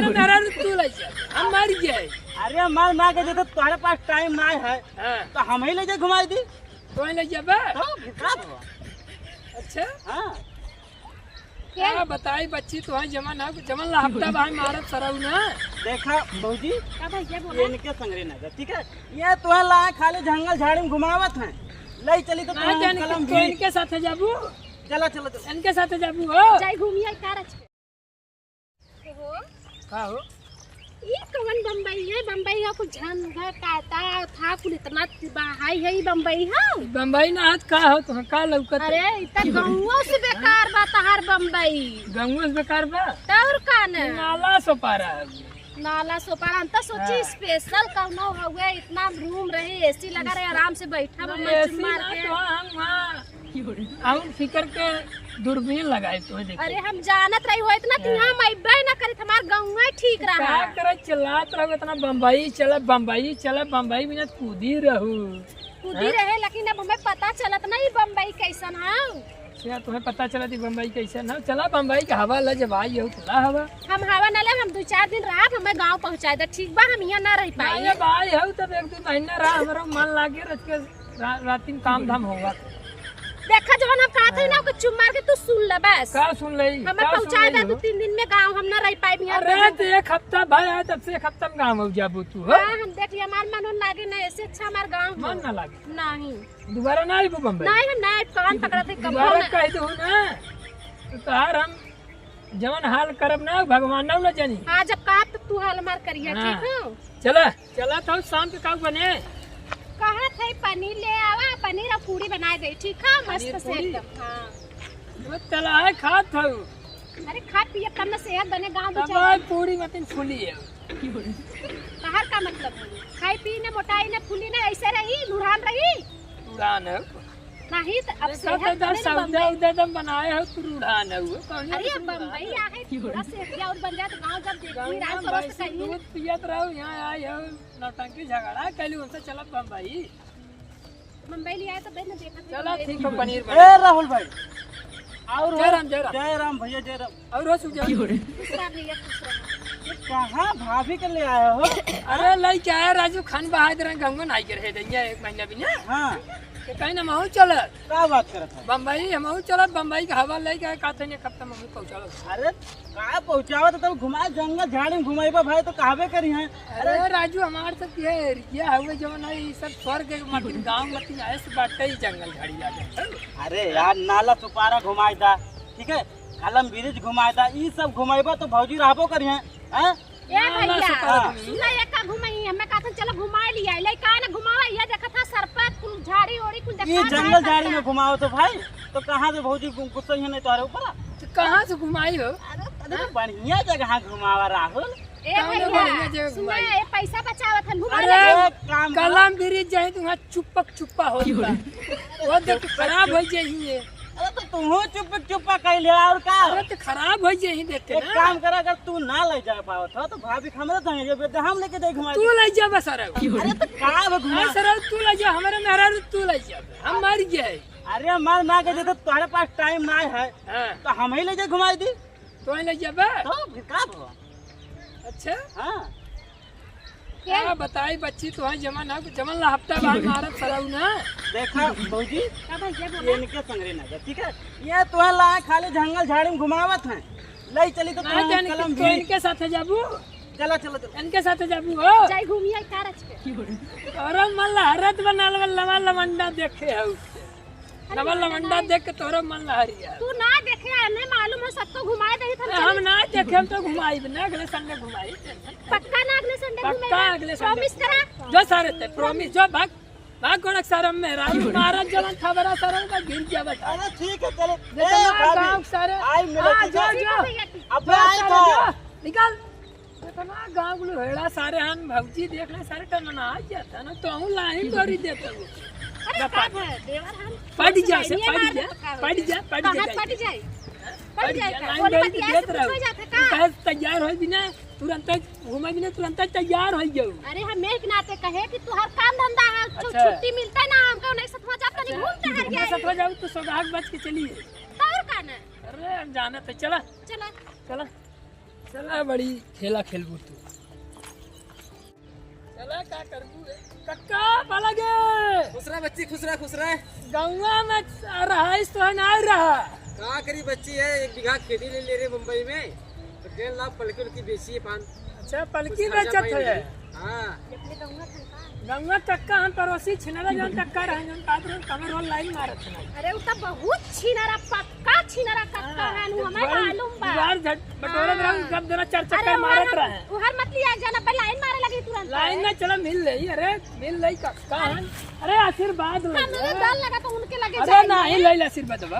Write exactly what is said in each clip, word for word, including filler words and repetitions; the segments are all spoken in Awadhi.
मेहरारू तू लइ जा, हम मर गए। अरे मर ना गए, जब तोहरे पास टाइम ना है, हाँ। तो हम ही लइ जाए घुमाई दी। तो ही लइ जाबे? तो फिर का हुआ? अच्छा। हाँ। का बताई बच्ची, तोहर जमन है, जमन ला हफ्ता बा मारत सरऊ ना। देखा भौजी, का भैया बोला? इनके संगरे ना जा, ठीक है? ये तोहर ला खाली जंगल झाड़ी में घुमावत हैं। लइ चली तो ना तोहर जाने कलम तो भी। इनके साथे जाबू? चला, चला, चला। इनके साथे जाबू हो? जाई घूमिए का रच के। हो? का हो? ई कवन बम्बई है? बम्बई है कुल झंझट काटा था, कुल इतना बहाई है ई बम्बई है? बम्बई ना हाथ का हो, तो का लौकत है? अरे, इ त गौंवो से बेकार बा तहार बम्बई। गौंवो से बेकार बा? त और का न? नाला सोपारा है। नाला सोपारा, हम त सोची हाँ। स्पेशल कौनो हउए, इतना रूम रहे, एसी लगा रहे, आराम से बैठा बा, ना, मर्जी एसी मार ना के। तो हम वहाँ आउट फिकर के दूरबीन लगाए तो देखे। अरे हम जानत रही हो इतना कि हाँ। हम अइबे ना करित, हमार गौवा ठीक रहा। का करे चिल्लात रहो इतना, बम्बई चला, बम्बई चला, बम्बई बिना कूदी रहू। कूदी हाँ? रहे, लेकिन अब हमें पता चलत ना ई बम्बई कैसन है। अच्छा, तुम्हें पता चलत ई बम्बई कैसन है? चला बम्बई के हवा ले, जब आई हो चला हवा। हम हवा न लेब, हम दो चार दिन रहब, हमें गाँव पहुँचा दे, ठीक बा? हम यहाँ ना रह ना, पाई। जब आई हो तब एक दो महीना रहा, हमारा मन लागे रह के रा-, राती में काम धाम होगा। देखा, जवन हम कहत हई ना, हाँ। ओके चुप मार के तू सुन ले बस। का सुन लई? हमें का सुन पहुँचाए लई दे हो? दू तीन दिन में गाँव, हम ना रह पाइब यहाँ अरे, पे। तो एक हफ्ता भाई आए, तब से एक हफ्ता में गाँव हो जाबू तू, हो? हाँ, हम देख लिया, हमार मन उन लागे ना, ऐसे अच्छा हमार गाँव हो। मन ना लागे। नहीं। दोबारा ना आइबू बम्बई? नहीं, हम ना आइब, कान पकड़त है, कबो दोबारा ना। कह दू ना, तो तोहार हम जवन हाल करब ना, भगवान ना, ना जानी। हाँ, जब का तो तू हाल मार करिया, हाँ। ठीक हो? चला, चला तो शाम के का बने? कहा थे पनीर ले आवा, पनीर और पूरी बनाए दे, ठीक है? मस्त पनीर से पूरी? एकदम, हाँ। वो तला है खात हऊ। अरे खा पिए तब ना सेहत बने, गाँव तब बेचारे। आज पूरी मतिन फूली है। तहार का मतलब है? खाई पी ने मोटाई ने फूली ने ऐसे रही, लुढ़ान रही? लुढ़ान है। नहीं तो अब देखा सेहत तो इधर बने ना सौदा बम्बई। उदा एकदम बनाए हो, तू लुढ़ान है वो। कौन अरे है तू लुढ़ान बम्बई है? आहे, थोड़ा सेहत और बन जाए तो गाँव जब देखी, गाँव रात में परोस भाई से कहीं। दूध पियत रहो, यहाँ आए हो, नौटंकी झगड़ा कैलू, उनसे चलब बम्बई। बम्बई ले आए तो बहन देखत है चला, बम्बई। ठीक है, पनीर बना। ए, राहुल भाई। और जय हो? राम, जय राम। जय राम भैया, जय राम। और हो सुजय? खुश रह भैया, खुश रह। ये कहाँ भाभी के ले आए हो? अरे, लइके आए राजू खान बहादुर, गंगो नाई के रहे दैया एक महीना भी ना। हाँ। तो कहीं ना महू चलत। का बात करत है? बम्बई, हमहू चलत, बम्बई के हवा लइके आए, का थे ने कब तक हमहू पहुँचावत। अरे, का पहुँचावत, तब घुमा, जंगल झाड़ी में घुमाइबा भाई, तो कहबे करी हैं। अरे अरे। राजू, हमार सब ये एरिया हवे जवन है, ई सब स्वर्ग के मतिन, गाँव मतिन, ऐस बाटे ई जंगल झाड़ी लागे। अरे यार, नाला सुपारा घुमाई दा, ठीक है, कलम ब्रिज घुमाई दा, ई सब घुमाइबा तो भौजी रहबो करी हैं, हैं? ए नाला भैया, सुपारा हाँ। घुमाई। सुना, ये का घुमाई, हमें कहत चलो घुमाई लिया, ले का ना घुमावा, ये देखत है सरपत, कुल झाड़ी ओड़ी, कुल ई देखा जंगल झाड़ी में घुमाओ तो भाई, तो कहाँ से भौजी गु-, गुस्सा ही नहीं तोहरे ऊपर? तो कहाँ से घुमाई हो? अरे, तनी तो बढ़िया जगह घुमावा राहुल। ए कौनो भैया, बढ़िया जगह सुना, घुमाई। ए पैसा बचावत हन, घुमा अरे, ले। एक काम करो। कलम ब्रिज जाए तो वहाँ चुप्पक चुप्पा हो गया। वो देख के खराब हो जाई है। अरे तो तू चुप्पक चुप्पा कह ले और का? अरे तो खराब हो जाई देख के एक ना। काम कर, अगर तू ना ले जा पावत हो तो भाभी के हमरे संगे जे बेटा हम लेके जाए घुमा तू के। ले जा बस अरे। अरे तो का बे घुमा? अरे सर तू ले जा, हमारे मेहरारू तू ले जा। हम मर गए। अरे मर ना गए तो तुम्हारे पास टाइम ना है। हाँ। तो हम ही ले जाए घुमाई दी। तो ही ले जाबे? तो फिर का हुआ? अच्छा। हाँ। क्या? का बताई बच्ची, तोहार जमन है, जमन ला हफ्ता बाद मारत सरऊ ना। देखा भौजी, का भैया बोला? ये इनके संगरे ना जा, ठीक है? ये तोहार ला खाली जंगल झाड़ी में घुमावत हैं। लई चली तो ना तोहार जाने कलम कि तो भी। इनके साथे जाबू? चला, चला, चला। इनके साथे जाबू हो? जाई घूमिए कार के। अरे मन ला हरत बना लवा, लवा लवंडा देखे हऊ। अरे नवा ना, लवंडा ना। देख के तोहरा मन लहरिया। तू ना देखे, हमें मालूम हो, सबको घुमाए दे, हम अरे, हम चली। ना देखे, हम तो घुमाई ना, अगले संडे घुमाई। पक्का ना अगले संडे पक्का घुमाई? अगले संडे। प्रॉमिस करा। जो सारे ते, प्रॉमिस, जो भाग, भाग गोड़क सारे मेहरारू मारा जवन था बड़ा सारे का गिर गया बता। अरे ठीक है, चलो। जितना ए, भाभी, गाँव सारे, आई मिलो, आ, ठीक है? जा, जा। ठीक है भैया, ठीक। अब जा आई सारे, था। जा, निकल। इतना गाँव लोग हेड़ा सारे हन, भौजी देख ले, सारे टनना आ जाता ना, तो हूँ लाइन तोड़ी देता हूँ। अरे ना का पानी। है, देवर हम पड़ जा से, बहनिया पड़ मार जा, देता का पड़ हो जा, पड़ कहाँ जा। पड़ जाए? पड़ पड़ जाए जा, का? लाइन बोले तोड़ी बतिया देत से रहो। पूछो जाते का? तू कहे तैयार हो बिना, तुरंत घूमे बिना, तुरंत तैयार हो जाओ। अरे हम एक नाते कहे कि तू हर काम धंधा है, छु-, अच्छा। छुट्टी मिलता है ना हमको, नहीं सतवा जाता, नहीं अच्छा, घूमता है घूमने क्या? सतवा जाओ तो सौभाग बच के चलिए। तो और का ना? अरे हम जाना तो चला। चला। चला। चला, बड़ी खेला खेलबू तू। चला, का करबू रे? कक्का, पाला गे। खुश रह बच्ची, खुश रह, खुश रह। गौवा में रहाइश तो है, ना रहा। का करी बच्ची है, एक बीघा खेती ले ले रहे मुंबई में, तो डेढ़ लाख पलकी उलकी बेची है पान। अच्छा, पलकी कुछ खर्चा बेचत पानी है। निकली। हाँ। गौवा कक्का हम पड़ोसी छिनरा जौन कक्का रहन, जौन कहत रहन, कमर रोल लाइन मारत रहन। अरे, उ त बहुत छिनरा, पक्का छिनरा कक्का हाँ, रहन, उ हमें जौन मालूम बा। दीवार झट बटोरत हाँ। रहन, जब देना चार अरे, चक्कर उहर मारत हम, रहन। उहर मत लिया, एक जना पे लाइन मारे लगी तुरंत। लाइन में चला मिल ले, अरे, मिल ले कक्का हन। अरे, आशीर्वाद ले हमें ले। तो डर लगा तो उनके लगे अरे, जाए नहीं, ले ले आशीर्वाद बा।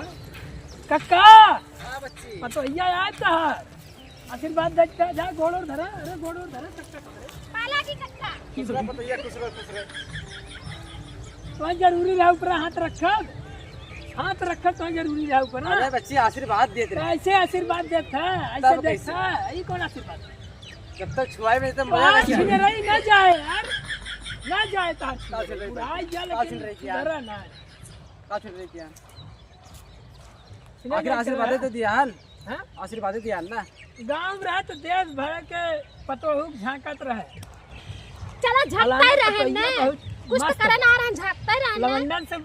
कक्का। हाँ, बच्ची। पतोहिया आए तहार। आशीर्वाद दे, जा, जा, गोड़ ओड़ धरा, अरे गोड़ ओड़ धरा, टक, टक, टक। पाला की कक्का। खुश रह पतैया, खुश रह, खुश रह। तो जरूरी रहा ऊपर हाथ रखब, हाथ रखब तो जरूरी रहा ऊपर, हाँ? अरे बच्ची आशीर्वाद देत रहे। ऐसे आशीर्वाद देत है, ऐसे तब देत कैसे? है, ई कौन आशीर्वाद? जब तक छुआए में तो मजा आज नहीं आया। छिने रही ना जाए यार, ना जाए तो आज का छिने रही, बुढ़ाई जा का लेकिन छिने रही क्या? सुधरा ना। का छिने रही क्या? छिने आखिर नहीं आशीर्वाद करा। तो दिया हल। हाँ? आशीर्वाद दिया ना। गाँव रहे तो देश भर के पतोहू झांकत रहे। चला, झकते फलाना रहे पतोहिया ना। बहुत कुछ तो मस्त करे ना रहे, झकते रहे ना। लवंडन से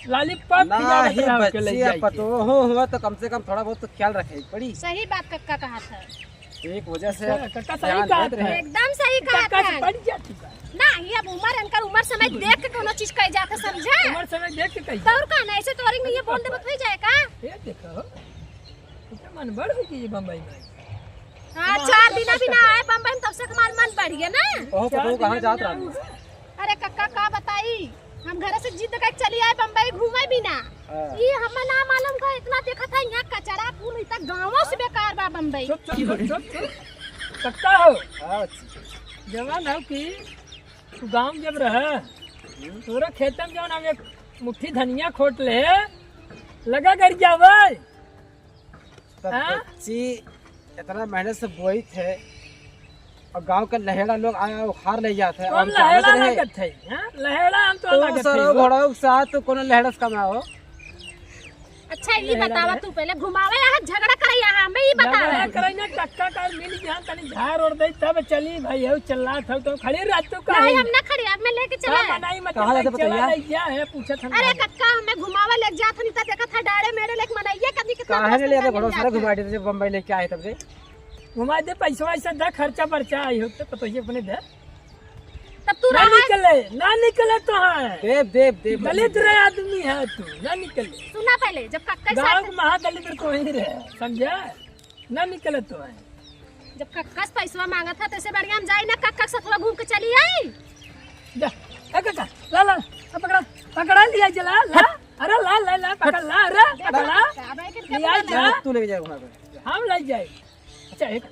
lollipop खियावत नहीं रहे, ओके ले बच्ची, अब जाके। पतोहू हुआ तो कम से कम थोड़ा बहुत तो ख्याल रखे पड़ी। सही बात कक्का कहा था। एक वजह से अच्छा, कक्का सही ध्यान कहा देत रहे। था। एकदम सही कहा कक्का से था। पड़ जा चुका है। ना, ये अब उम्र, इनकर उम्र समय देख के कोनो चीज कही जाता, समझे? उम्र समय देख के कही तो और का ना, ऐसे तो औरिंग में ये बोल दे, बत हो जाए का? ये देखो, इतना मन बढ़ हो गई ये बम्बई में। हाँ, वहाँ चार तो दिन अभी ना आए बम्बई में, तब से हमार मन बढ़ गया ना। ओहो, पतोहू कहाँ जात रहनी? अरे कक्का, का बताई, हम घर से जिद करके चली आए बम्बई घूमे भी ना। हाँ। ई हमें ना मालूम का इतना देखा था यहाँ कचरा फूल, इतना गाँवों से बेकार बा बम्बई। चुप, चुप, चुप, चुप, चुप। कक्का हो। हाँ, बच्ची। जवान हो कि तू गाँव जब रह, हम्म। तोरा खेतम जौन हम एक मुट्ठी धनिया खोट ले, लगा कर जावे। तब हाँ? बच्ची इतना मेहनत से बोई थे और गांव के लहेड़ा लोग आया उखाड़ ले जात है कौन और लहेड़ा जानत रहे। लागत है? हाँ? लहेड़ा हम तो तो लागत सरो है। घोड़ा के साथ तो कोनो लहेड़ा से कमाओ। अच्छा, ये लहेड़ा बतावा है। तू पहले घुमावे यहाँ झगड़ा करे यहाँ, हमें ये बतावा। झगड़ा करे ना, कक्का का मिल गया, तनी झाड़ ओढ़ दे, तब चली भाई, हो चिल्लात हो तो खड़ी रह तू का नहीं, है? हम ना खड़ी, अब मैं लेके चला। का मनाई मत कहाँ जाते चला बताइए? नहीं गया है, पूछत हम अरे नहीं। कक्का, हमें घुमावे ले जात हनी, त देखत है डाड़े मेड़े लेके मनइया कभी के काहे तंदुरुस्त नहीं ले जाते कर घोड़ा सारा जात है। घुमा देते जब बम्बई लेके आए तब से। घुमा दे, पैसा वैसा दे, खर्चा बर्चा आई हो तो पतोहिए अपने दे। तब तू ना रहा है। निकले, ना निकले तो है। देव, देव, देव। दलित रे आदमी है तू, ना निकले। सुना पहले, जब कक्का गाँव साथ के महादलित तो ही रहे, समझा? ना निकले तो है। जब कक्का से पैसवा मांगत है, तो ऐसे बढ़िया हम जाई ना, कक्का के सथवा घूम के चली आई। जा, ए कक्का, ला, ला, आ पकड़ा, पकड़ा लिया जला, ला। अरे ला, ला, ला, पकड़ ला, अरे, पकड़ा। अब आए करके लिया बोला जा। ना। तू लेके जा वहाँ पे। हम ले जाए। अच्छा, एक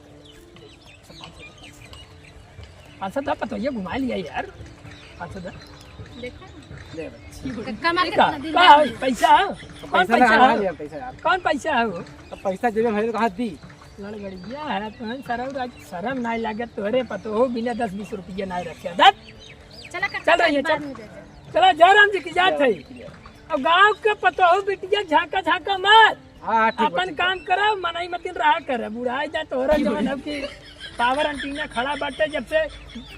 पाँच सौ दा, पतोहिया घुमा लिया यार। पाँच सौ दा। देखो। ले बच्ची। कक्का मार के का, इतना दिन का बाद है? पैसा है? कौन पैसा पैसा लगा है? लिया पैसा यार। कौन पैसा है वो? अब पैसा जेबे में है तो कहाँ दी? लड़गड़िया है तो है, शरम लाग-, शरम नाहीं लागे तोहरे पतोहू बिना दस बीस रुपया नाहीं रखे। दस? चला कक्का, चल रही है, बाद चल। में दे दे। चला, जयराम जी की जात है। अब गाँव के पतोहू बिटिया झांका झांका मार। हाँ, हाँ, ठीक बा, अपन ठीक बा। काम करा, मनई मतिन रहा करे। बुढ़ाई जा तोहरा जवन अब की power antenna खड़ा बाटे, जब से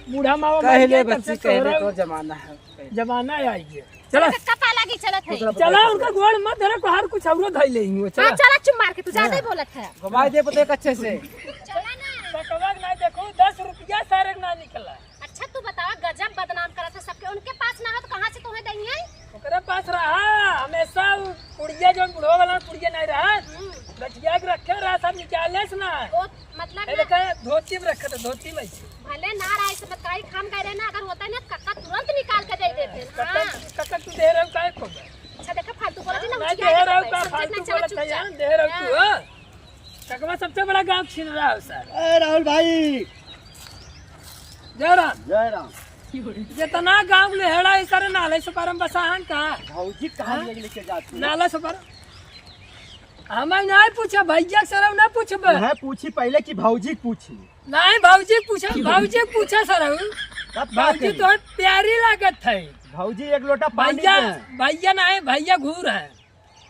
बूढ़ा मावा मर कहले गया, तब बच्ची, से कहले तोहरा तो जमाना है। जमाना आई गया। चला। कक्का पाला की चलत है। चला, उनका गोड़ मत धरा, को हर कुछ औरो धई ले ही हो, चला। हाँ, चला चुप मार के, तू ज्यादा ही हाँ। बोलत है। घुमाई दे पतोह अच्छे से। चला ना। ककवा के ना देखो, दस रुपया सारे ना निकला। अच्छा, तू बतावा, गजब बदनाम करत है सबके, उनके पास ना हो तो कहाँ से तुम्हें देंगे? ओकरे पास रहा, हमेशा उ पुड़िया, जौन बुढ़वा वाला पुड़िया नहीं रहा, हम्म। गठिया के रखे रहा, सब निकाले से ना। ओ, मतलब ए, ना। देखा, धोती में रखे थे, धोती में। भले ना रहा, इसे बताई, खाम कह रहे ना, अगर होता ना, कक्का तुरंत निकाल के दे देते। कक्का, हाँ। कक्का, तू दे रहे हो, काहे को? अच्छा, देखा, फालतू बोला जी ना, मैं उचिया दे के रहा हूँ, बताई, का समझे फालतू ना, चला बोलत है चुपचाप। यार, दे रहा हूँ तू, हाँ। हाँ? ककवा सबसे बड़ा गाँव छीन रहा है, सर। ए, राहुल भाई। जय राम। जय राम। जितना गाँव लेहड़ा है, सारे नाले सुपारम बसा हन का? भौजी कहाँ हाँ? ले लेके जाती है? नाला सुपारम। हमें नहीं पूछे, भैया सरऊ ना पूछबे। मैं पूछी पहले कि भौजी पूछी। नहीं, भौजी पूछे, भौजी पूछे सरऊ। तब का भौजी करी? तो प्यारी लागत है। भौजी एक लोटा पानी भैया, दे। भैया नहीं, भैया घूर है।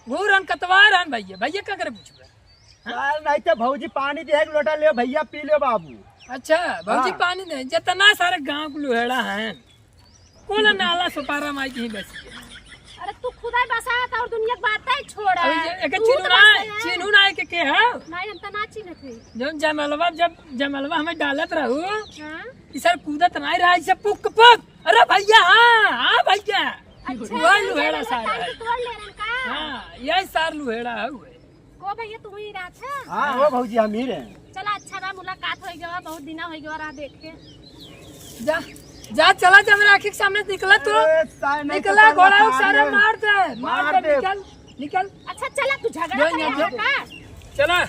घूर हन, कतवार हन भैया। भैया का करे पूछबे? सार, नहीं तो भौजी पानी दे, एक लोटा ले भैया, पी ले बाबू। अच्छा, भौजी हाँ। पानी दे, जितना सारे गाँव के लुहेड़ा हैं, कुल नाला सुपारा माई की ही बस। अरे तू खुदा ही बसा है और दुनिया की बात है, छोड़। अरे ये, एके तू चिन्हू तो ना, बस है। चिन्हू ना है के, के है? नहीं, हम तो ना चिन्हत है। जौन जमलवा, जब जमलवा हमें डालत रहू, हाँ। ई सार कूदत नहीं रहा, इसे पुक पुक। अरे भैया, हाँ, हाँ भैया। अच्छा, वही ये लुहेड़ा सार है। तोड़ ले रहा का? हाँ, यही सार लुहेड़ा है हुए। को भैया, तू ही रहत है? हाँ, हो भौजी, हम ही रहे। चला, अच्छा बा, मुलाकात हो गया, बहुत दिना हो गया रहा देख के। जा, जा, चला, जब आँखी के सामने निकला तू। अरे, सारे नहीं निकला, तो घोड़ा सारे मार दे, मार मार दे, दे। निकल, निकल। अच्छा, चला, तू झगड़ा जो करे यहाँ यहाँ जो का? चला,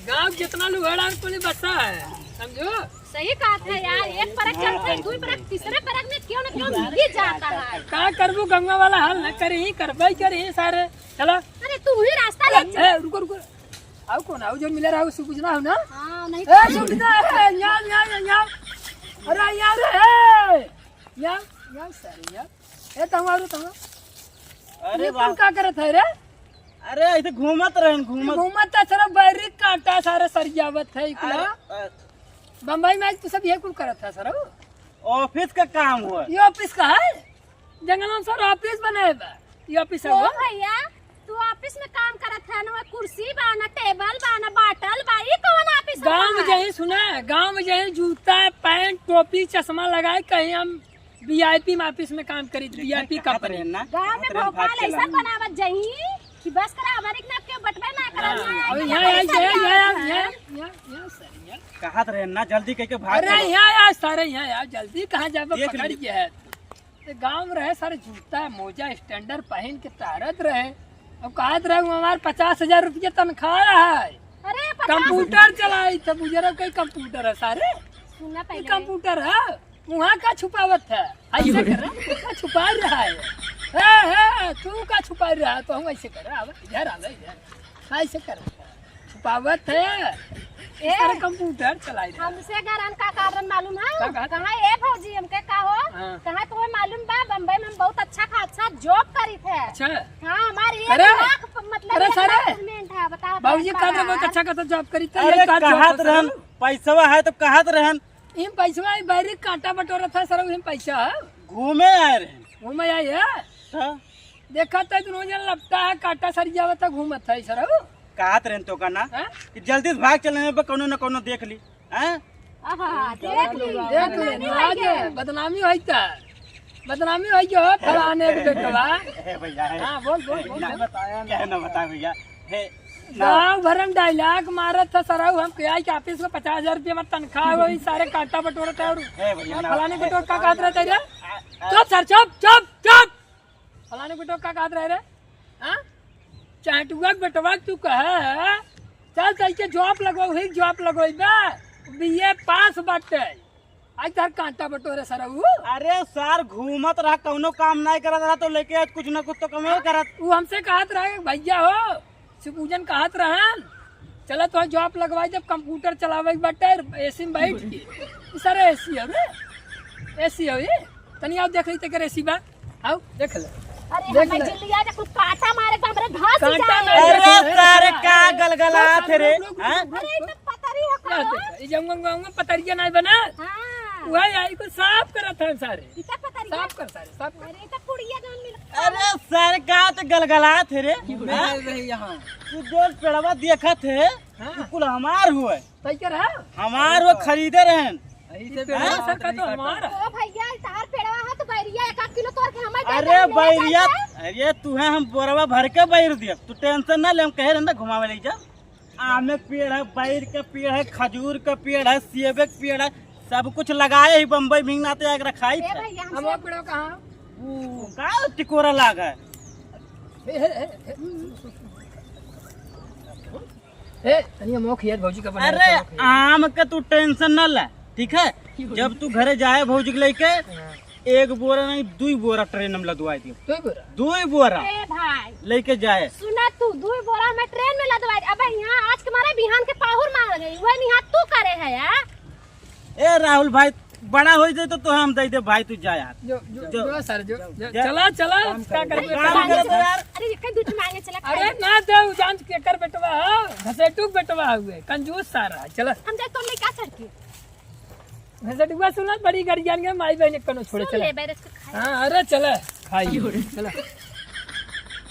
गाँव जितना लुहेड़ा है, कुल बसा है, समझो? सही कहत है यार, एक परक चलते, दुई परक, तीसरे परक में क्यों न क्यों मिल ही जाता है। का करबू, गंगा वाला हाल न करी, करबे करी सारे। चला। अरे, तू ही रास्ता ले चल। ए, रुको, रुको। आओ कौन आओ, जो मिला रहा, उससे पूछना हो ना? हाँ, नहीं ए, तो सुविधा है, यहाँ, यहाँ, यहाँ, यहाँ। अरे, यहाँ रे, ए, यहाँ, यहाँ, सारे, यहाँ। ए, तंगवा, अरे, तंगवा। अरे ये वाह। कुल का करत है रे? अरे, ऐसे घूमत रहन, घूमत। घूमत तो सारा बैरी काटा, सारा सरियावत है, कुल। अरे, अ- बम्बई में आज तू सब ये कुल करत है, सारा। ऑफिस का काम हुआ। ये ऑफिस का है? जंगल में सर ऑफिस बनाए बा। ये ऑफिस है ओ वो? भैया, तू ऑफिस में काम करत है ना, कुर्सी बा ना, टेबल बा ना, बाटल बा, ई कौन ऑफिस है गाँव में तुम्हार? जहीं सुना, गाँव में जहीं जूता, पैंट, टोपी, चश्मा लगाए, कहीं हम वीआईपी में ऑफिस में काम करी, वीआईपी कहत कंपनी। रहे ना, गाँव में कहत रहे भोपाल भाग ऐसा चला। बनावत जहीं कि बस करा, हमारे के नाम के बटवे ना करा, हाँ, यहाँ और आके यहाँ, यहाँ, यहाँ, यहाँ, यहाँ, यहाँ, यहाँ, यहाँ, सर, यहाँ। कहत रहे ना, जल्दी कह के भाग अरे, चलो। यहाँ आ, सारे यहाँ आ, जल्दी कहाँ जाबे, देख पकड़ ली। के है। तो गाँव में रहे सारे जूता, मोजा, स्टैंडर्ड पहन के टहरत रहे। अब कहत रहे, "वो हमार पचास हजार रुपये तनख्वाह है।" अरे, पचास कंप्यूटर चलाई, तो बुजुर्ग का कंप्यूटर है सारे। सुनना ये पहले। कंप्यूटर है, वहाँ का छुपावत है? ऐसे कर, का छुपा रहा है? हे, हे, तू का छुपा रहा है? तो हम ऐसे कर, अब इधर आ, इधर। ऐसे कर। छुपावत है। ए, सारे कंप्यूटर चलाई रहे। हमसे गरन का कारण मालूम है? का, का? कहाँ ए भौजी हमके का हो? हाँ। कहाँ तुम्हें मालूम बा, बम्बई में हम बहुत अच्छा खासा जॉब करी थे। अच्छा। हाँ, हमारी एक करे? लाख प-, मतलब करे एक सारे? लाख पेमेंट है, बता, बाबूजी बता। का बहुत अच्छा खासा जॉब करी थे, अरे, एक लाख कहत जॉब रहन, करे। पैसवा है तो कहत रहन। इम पैसवा, ई बैरी काटा बटोरा था सर, इम पैसा है। घूमे आए रहन। घूमे आए है? हाँ। देखा तो दोनों जन लपटा है, काटा सरियावत है, घूमत है सर। कहत रहन तो का ना हाँ? कि जल्दी से भाग चले, बा कौनो न कौनो देख ली, हैं? आहा, देख ली, देख ली, बदनामी आज होई गया। बदनामी होई था, बदनामी होई गया, फलाने के बेटवा। ए भैया, ए, हाँ, बोल, बोल, ए, बोल, ना, बोल। क्या ना बता भैया, हे, ना। गाँव भर में डायलॉग मारत था सरऊ, हम क्या कि ऑफिस में पचास हजार रुपया में तनख्वाह हो, ई सारे काटा बटोरत है और ए भैया, ना। फलाने के बेटवा का कहत रहता है रे? आ, आ। चुप सर, चुप, चुप, चुप। फलाने बेटवा का कहत रहे रे? हाँ? चाटुआ के बेटवा तू कहे है, चल तई के जॉब लगो, वही जॉब लगो बे, बीए पास बाटे, आज तार कांटा बटोरे सरऊ। अरे सर, घूमत रहा, कौनो काम नहीं करत रहा, तो लेके आज कुछ ना कुछ तो कमे करत। वो हमसे कहत रहे, "भैया हो, शिवपूजन कहत रहन, चला तो जॉब लगवाई, जब कंप्यूटर चलावे के बाटे, एसी में बैठ के।" ई सारे एसी है रे, एसी है ये। तनी आओ देख ली, तेकर एसी बा, आओ देख ले। अरे देख हमारे ले। जिल्लिया जे कुछ कांटा मारे तो हमरे धंस कांटा जाए। मारे अरे तो सारे का गलगलात है रे, रुक, रुक, हैं? रुक, रुक, अरे, ई तो रुक। पतरी हो का? या देख, ई जंगल में पतरिया नहीं बना। हाँ। वही आई को साफ करत है सारे। ई का पतरिया? साफ कर सारे, साफ कर। अरे, ई तो पुड़िया जौन मिल अरे सारे का तो गलगलात है रे, हैं? रहे यहाँ। तू जो पेड़वा देखत है, हाँ। तू कुल हमार हुए। सही कह रहा है। हमार वो खरीदे रहन। यही से हैं? पेड़वा सर का तो हमार है। ओ भैया, ई तहार पेड़वा है तो बैरिया एक आध किलो तोड़ के हमारे अरे दे दे, ले बैरिया, जाते। अरे तू है, हम बोरवा भर के बैर दिया, तू टेंशन ना ले, हम कहे रहन ना घुमावे ले जा। आमे के पेड़ है, बैर के पेड़ है, खजूर के पेड़ है, सेबे के पेड़ है, सब कुछ लगाए ही बम्बई भिंगनाते आके रखाई ए था। भैया, हम हमसे वो पेड़वा कहाँ? वो का टिकोरा लाग है? हे, हे, हे, हे। ए, तनी हम खियात भौजी का बना अरे, लेते हैं, खियात। आम का तू टेंशन ना ले, ठीक है? जब तू घरे जाए भौजी के लेके, हाँ। एक बोरा नहीं, दुई बोरा ट्रेन में लदवाई दियो। दुई बोरा? दुई बोरा। ए भाई। लेके जाए। सुना तू, दुई बोरा में ट्रेन में लदवाई। अबे यहाँ आज के मारे बिहान के पाहुर मार गई, वही निहार तू करे है यार। ए राहुल भाई, बड़ा होइ जाए तो, तो हम दे दे भाई, तू जा यार। जो, जो, जो। जो सर, जो, जो। जा। चला, चला, काम का करे। करबे, काम काम करे तो करे। यार। अरे, ये कई दूध मांगे चला अरे, खाए। ना दे, उ जान के कर बेटवा है, घसेटू के बेटवा हुए, कंजूस सारा है, चला। हम जाए तो ले का सर के? घसेटुआ सुना, बड़ी गरियान के माई बहन कनो छोड़े, सुन चला। ले, बैरस के खाए। हाँ, अरे चला, खाई, चला।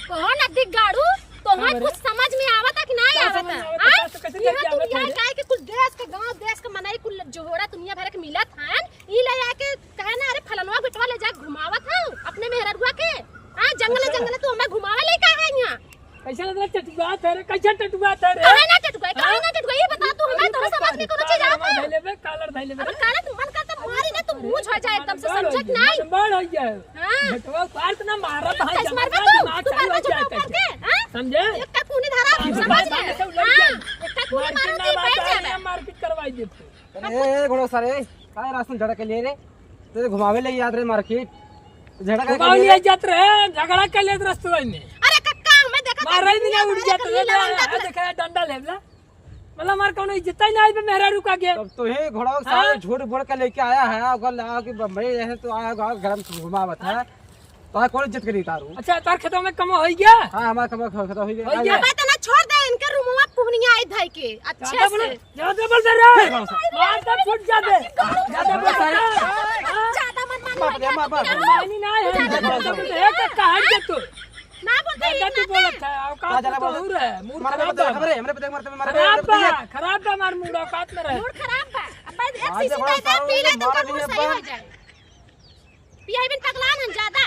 कौन अधिक गाड़ू? तोहर अरे। कुछ समझ में आवता कि नहीं का आवता? समझ में आवता? हाँ? का तो कैसे इहाँ लेके तू आवत यहाँ है रे? जाए के कुल देश के गांव, देश के मनई कुल जोहरा दुनिया भर के मिलत हन, ई ले आके कहे ना, "अरे फलनवा बेटवा ले जाके घुमावत हूँ अपने मेहररुआ के।" हाँ, जंगल अच्छा। जंगल तू हमें घुमावे ले का है यहाँ? कैसे लगला टटुआ था रे? कैसे टटुआ था रे? काहे ना टटुआ? काहे हाँ? ना टटुआ? ये बता तू हमें, अरे तोहर समझ में कोनो चीज कालर आवता? धइले बे, कालर धइले बे। अब कालर मन करता मारी ना, तू मुंह झड़ जाए एकदम से, मन समझत बड़, नहीं। मन बड़ हो गया। हाँ। बेटवा पार इतना मारत है, कैसे जमाना मारबे तू? दिमाग तू चालू मारबे हो चुप जाए होकर कैसे? के, हाँ? समझे? एक का कूनी धरा, मारबे समझ बात ले। से उलझ हाँ, जाए। एक का कूनी मारबे मारबे तू ना बात बैठ आए, जाबे। मारपीट करवाई देते। अरे, ए, घोड़ो सारे, काय रास्ता झगड़ा के लिए रे? तेरे घुमावे ले याद रे मार्केट। झगड़ा के घुमावे लिए ले जात रहे, झगड़ा के लिए रस्तवा में। अरे कक्का, हमें देखा मारे था, भी ना उड़ दुनिया जात भर के रहे, लीला बंदा ए, था। देखा, डंडा लेवला। मतलब, हमार कौनो इज्जत ही ना आई बे, मेहरारू का गे। तब तो हे घोड़ा हाँ? सारे झूठ बोल के लेके आया है, अगर लगा कि बम्बई रहे तो आया, गाँव घर में घुमावत है। तो हाँ, कौन इज्जत करी तारू? अच्छा, तार खेतवा में कमवा होइ गया? हाँ, हमार कमवा ख-, खतम होइ गया। होइ गया? अब इतना छोड़ दे, इनके रूमवा पुहनिया आई धई के, अच्छे ज्यादा बोले, से। ज्यादा बोल दे रे। हे, कौन सा? मार दे, फूट जा दे। ज्यादा बोल दे। ज्यादा मत मार, बाप रे, मार, मार। मानी ना है। ज्यादा बोल दे। एक कहा जे तू। ना बोलते, ज्यादा तू बोलत है, औकात का ज्यादा तो बोलत? हो रहा है, मूड मारा खराब बता, है। हमरे, हमरे बता, मारा, मारा, खराब मारा, बा, खराब बा हमार मूड, औकात में रहे। मूड खराब बा। अब बस एक आज शीशी बड़ा दे दे, सारू पी ले, मारा तुमका नहीं मूड है सही बा। हो जाए। पियाई बिन पगलान हम ज्यादा।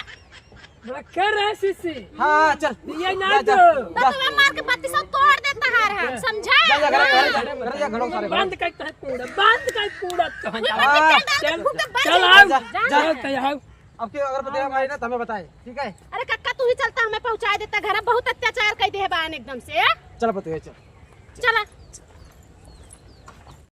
रखे रहे शीशी। हाँ, चल। पिए ना जा, जा, दो। जा। दतवा मार के बत्ती सब तोड़ देता है हम, समझा? जा, जा, घर, घर, घर, घर, जा, घरों सारे, घरों। बंद कर तोहे कूड़ा, बंद कर कूड़ा तो हम। हाँ। बंद कर चल, फूट दे, बंद चल, कर। आओ। जा, जा। चल, तै आओ। अब के अगर पता है भाई ना, तो हमें बताए, ठीक है? अरे कक्का, तू ही चलता, हमें पहुँचाए देता घर, बहुत अत्याचार कर दे है बान एकदम से। चल, पता है, चल। चला।